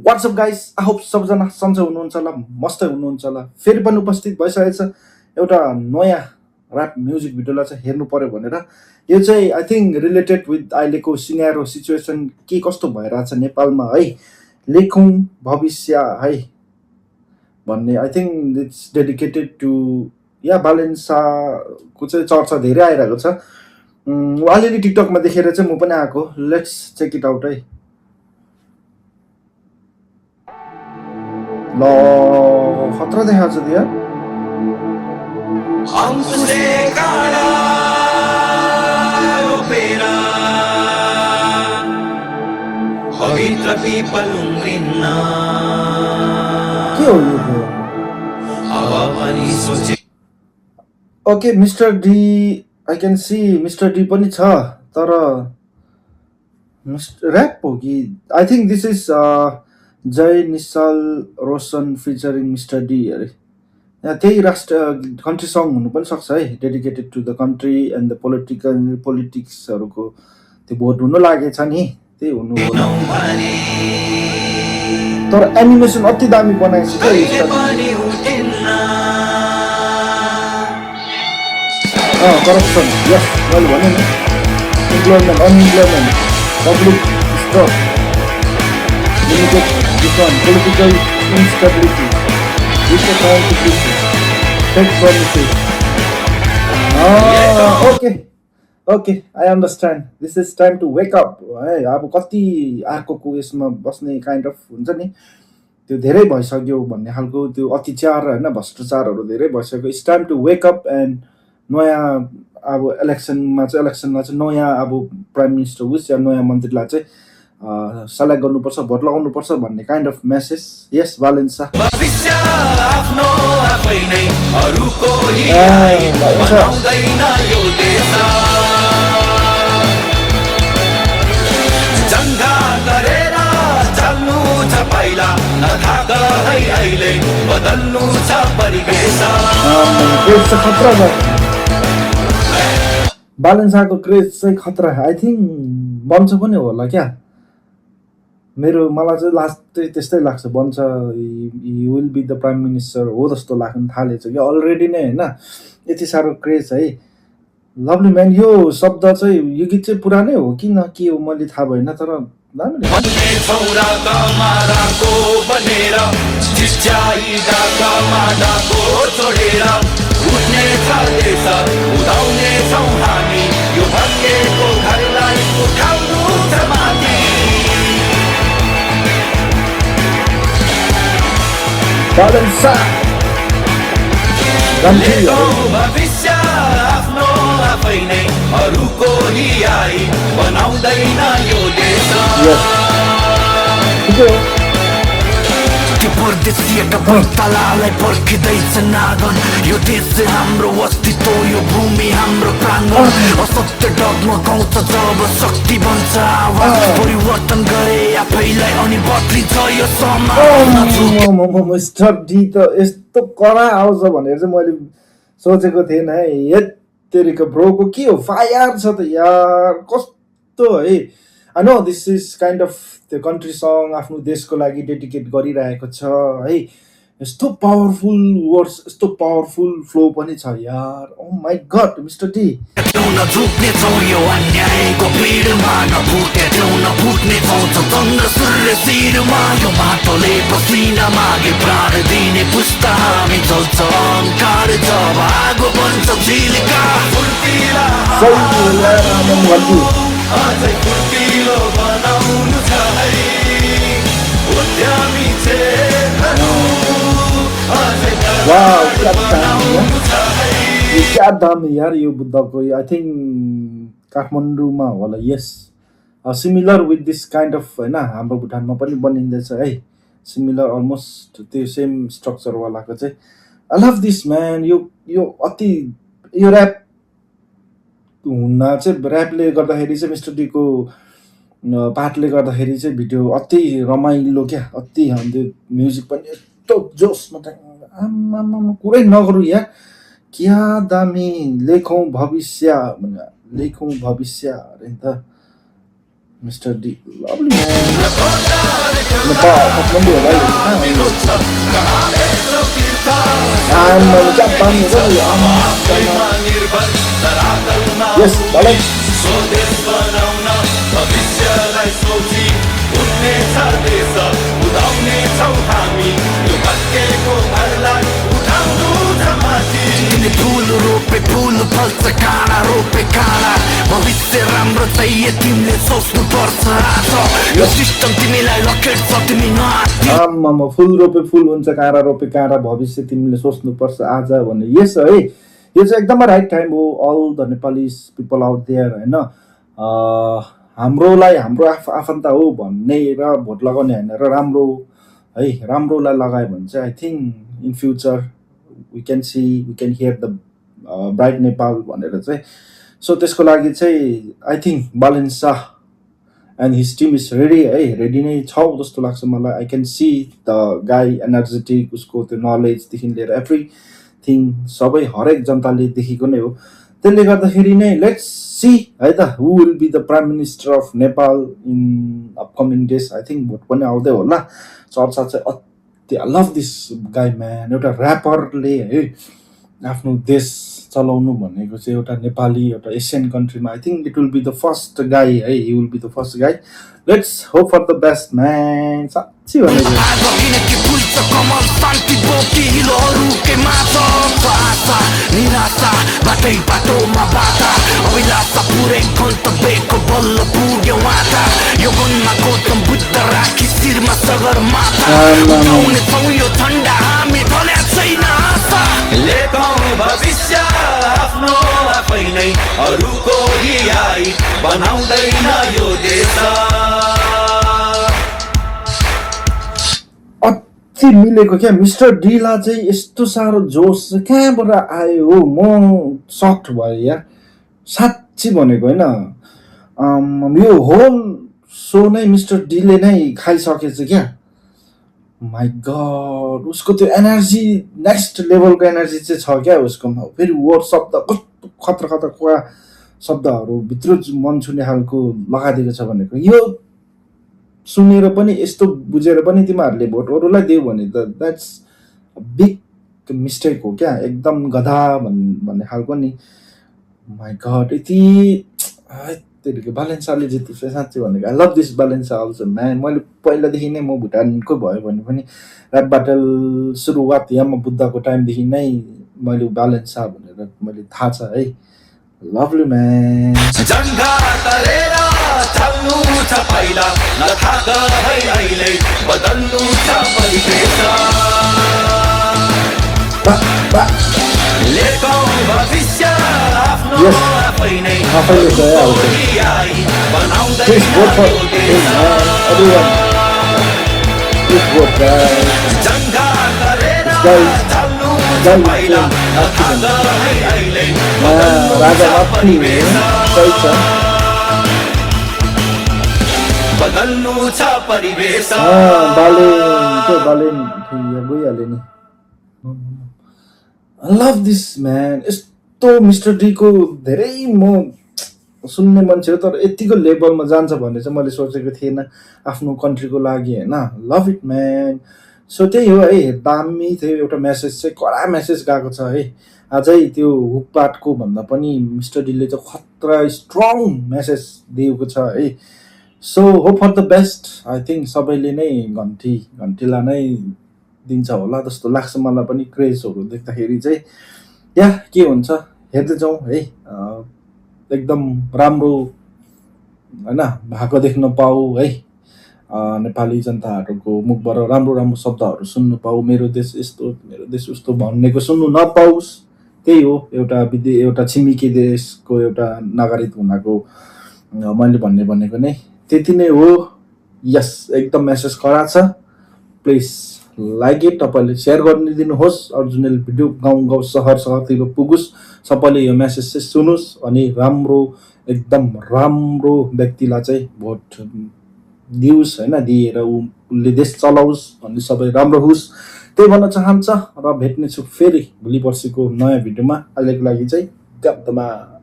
WhatsApp guys, I hope सबजना सन्चै हुनुहुन्छ होला, मस्तै हुनुहुन्छ होला। फेरि पनि उपस्थित भइसकेको छ एउटा नयाँ ऱ्याप म्युजिक भिडियोलाई चाहिँ हेर्नु पर्यो भनेर। यो चाहिँ आई थिङ्क रिलेटेड विथ अहिलेको सिनेरो सिचुएसन के कस्तो भइरहेछ नेपालमा है, लेखौँ भविष्य है भन्ने। I think it's dedicated to या बालेन्साको चाहिँ चर्चा धेरै आइरहेको छ। अलिअलि टिकटकमा देखेर चाहिँ म पनि आएको। लेट्स चेक इट आउट है। ल खतरा देखाएको छ दिया। के हो यो? Okay mister D, I can see mister D पनि छ, तर ऱ्याप हो कि? I think this is Jay Nishal Roshan featuring mister D अरे। त्यही राष्ट्र कन्ट्री सङ हुनु पनि सक्छ है, dedicated to the country and the पोलिटिक्सहरूको त्यो भोट हुनु लागेछ नि, त्यही हुनु हो। तर एनिमेसन अति दामी बनाएछ क्या। करप्सन, यस मैले भने नि, employment unemployment, public distrust, limited different, political instability, fake promises. Okay I understand. This is time to wake up है। अब कति अर्को यसमा बस्ने काइन्ड अफ हुन्छ नि, त्यो धेरै भइसक्यो भन्ने खालको त्यो अत्याचार होइन, भ्रष्टाचारहरू धेरै भइसक्यो। It's time to wake up and नयाँ अब इलेक्सनमा चाहिँ नयाँ अब प्राइम मिनिस्टर होस् या नयाँ मन्त्रीलाई चाहिँ सेलेक्ट गर्नुपर्छ, भोट लगाउनुपर्छ भन्ने काइन्ड अफ मेसेज। यस बालेन्सा बालेन्साको क्रेज चाहिँ खतरा। आई थिङ्क बन्छ पनि होला क्या, मलाई चाहिँ लास्ट चाहिँ त्यस्तै लाग्छ, बन्छ। He will be the prime minister हो जस्तो लाग्न थालेछ क्या अलरेडी नै होइन। यति साह्रो क्रेज है। Lovely man. यो शब्द चाहिँ, यो गीत चाहिँ पुरानै हो कि न के हो मैले थाहा भएन, तर बालेन्सा परदेशिएका पैतालालाई पर्खिँदैछ नागन। यो देश हाम्रो अस्तित्व, यो भूमि हाम्रो प्राङ्गण। असत्य डगमगाउँछ जब शक्ति बन्छ आवाज। परिवर्तन गरे आफैलाई अनि बदलिन्छ यो समाज। मिस्टर डी त यस्तो कडा आउँछ भनेर चाहिँ मैले सोचेको थिएन है। यत्तेरिको ब्रोको के हो, फायर छ त यार, कस्तो है। I know this is kind of त्यो कन्ट्री सङ आफ्नो देशको लागि डेडिकेट गरिरहेको छ है। यस्तो पावरफुल वर्ड्स, यस्तो पावरफुल फ्लो पनि छ यार। Oh my god mister D. क्या दाम यार यो बुद्धको। आई थिङ्क काठमाडौँमा होला। Yes, similar with this kind of होइन, हाम्रो भुटानमा पनि बनिँदैछ है, सिमिलर अलमोस्ट त्यो सेम स्ट्रक्चरवालाको चाहिँ। I love this man. यो अति यो ऱ्याप हुन चाहिँ, ऱ्यापले गर्दाखेरि चाहिँ मिस्टर डीको पार्टले गर्दाखेरि चाहिँ भिडियो अति रमाइलो क्या, अति त्यो म्युजिक पनि यस्तो जोसमा आमा कुरै नगरौँ यार। क्या दामी। लेखौँ भविष्य अरे नि त। Mister D lovely Nepal Kathmandu होला यो आम्मामा क्या पानी हुन्छ नि यस भाइ तिमीले फुल रोपे फुल फल्छ काँडा रोपे काँडा भविष्य राम्रो चाहिए तिमीले सोच्नु पर्छ आज यो सिस्टम तिमीलाई लखेट्छ तिमी नआत्तिनु आम्मामा फुल रोपे फुल हुन्छ काँडा रोपे काँडा भविष्य तिमीले सोच्नुपर्छ आज भन्ने यस है यो चाहिँ एकदमै राइट टाइम हो all the Nepali people out there होइन हाम्रोलाई हाम्रो आफन्त हो भन्ने र भोट लगाउने होइन र राम्रो है राम्रोलाई लगायो भने चाहिँ I think in future we can see, we can hear the bright Nepal भनेर चाहिँ सो त्यसको लागि चाहिँ I think Balen Shah and his team is ready है रेडी नै छ जस्तो लाग्छ मलाई I can see the guy energetic उसको त्यो नलेजदेखि लिएर एभ्रिथिङ सबै हरेक जनताले देखेको नै हो त्यसले गर्दाखेरि नै लेट्स सी है त who will be the prime minister of Nepal in upcoming days I think vote पनि आउँदै होला चर्चा चाहिँ I love this guy man एउटा ऱ्यापरले है आफ्नो देश चलाउनु भनेको चाहिँ एउटा नेपाली एउटा एसियन कन्ट्रीमा I think it will be the first guy है he will be the first guy let's hope for the best man साँच्ची भनेको बाटै बाटोमा बाटा अभिलाषा पुरै गन्तव्यको बल्ल पुग्यो वाटा यो गुणमा गौतम बुद्ध राखी शिरमा सगरमाथा उठाउने छौँ यो झन्डा हामी भने छैन आशा लेखौँ भविष्य आफ्नो आफै नै अरूको रियाई बनाउँदैन यो देश अति मिलेको क्या मिस्टर डीलाई चाहिँ यस्तो साह्रो जोस चाहिँ कहाँबाट आयो हो म सक्ट भएँ यार साँच्ची भनेको होइन यो होल सो नै मिस्टर डीले नै खाइसकेछ क्या माई गड उसको त्यो एनर्जी नेक्स्ट लेभलको एनर्जी चाहिँ छ क्या उसकोमा फेरि वर्ड शब्द कस्तो खतरा खतरा कुरा शब्दहरू भित्र मन छुने खालको लगाइदिएको छ भनेको यो सुनेर पनि यस्तो बुझेर पनि तिमीहरूले भोट अरूलाई दियो भने त द्याट्स बिग मिस्टेक हो क्या एकदम गधा भन्ने खालको नि माई गड यति त्यतिको बालेन शाहले जित्छ साँच्चै भनेको I love this Balen Shah also man मैले पहिलादेखि नै म भुटानको भयो भने पनि ऱ्याप ब्याटल सुरुवात यहाँ बुद्धको टाइमदेखि नै मैले बालेन शाह भनेर मैले थाहा छ है लभली म्यान जङ्गा तरेर चल्नु छ पहिला नथाक है अहिले बदल्नु छ परिवेश लेखौँ भविष्य आफ्नो आफै नै रियाई बनाउँदैन यो देश जङ्गा तरेर चल्नु छ पहिला नथाक है अहिले बदल्नु छ परिवेश बालेन गइहाल्यो नि आई लभ दिस म्यान यस्तो मिस्टर डीको धेरै म सुन्ने मान्छे हो तर यतिको लेभलमा जान्छ भन्ने चाहिँ मैले सोचेको थिएन आफ्नो कन्ट्रीको लागि होइन लभ इट म्यान सो त्यही हो है दामी थियो एउटा मेसेज चाहिँ कडा मेसेज गएको छ है अझै त्यो हुकपाटको भन्दा पनि मिस्टर डीले चाहिँ खतरा स्ट्रङ मेसेज दिएको छ है so hope for the best I think सबैले नै घन्टीलाई नै दिन्छ होला जस्तो लाग्छ मलाई पनि क्रेजहरू देख्दाखेरि चाहिँ या के हुन्छ हेर्दै जाउँ है एकदम राम्रो होइन भएको देख्न पाऊ है नेपाली जनताहरूको मुखबाट राम्रो राम्रो शब्दहरू सुन्नु पाऊ मेरो देश यस्तो मेरो देश उस्तो भन्नेको सुन्नु नपाओस् त्यही हो एउटा छिमेकी देशको एउटा नागरिक हुनाको मैले भनेको नै त्यति नै हो यस एकदम मेसेज कडा छ प्लिज लाइक इट तपाईँले सेयर गरिदिनुहोस् अर्जुनले भिडियो गाउँ सहरतिर पुगोस् सबैले यो मेसेज चाहिँ सुनोस् अनि राम्रो एकदम राम्रो व्यक्तिलाई चाहिँ भोट दियोस् होइन दिएर उसले देश चलाओस् अनि सबै राम्रो होस् त्यही भन्न चाहन्छ र भेट्नेछु फेरि भोलि पर्सिको नयाँ भिडियोमा अहिलेको लागि चाहिँ गप्दमा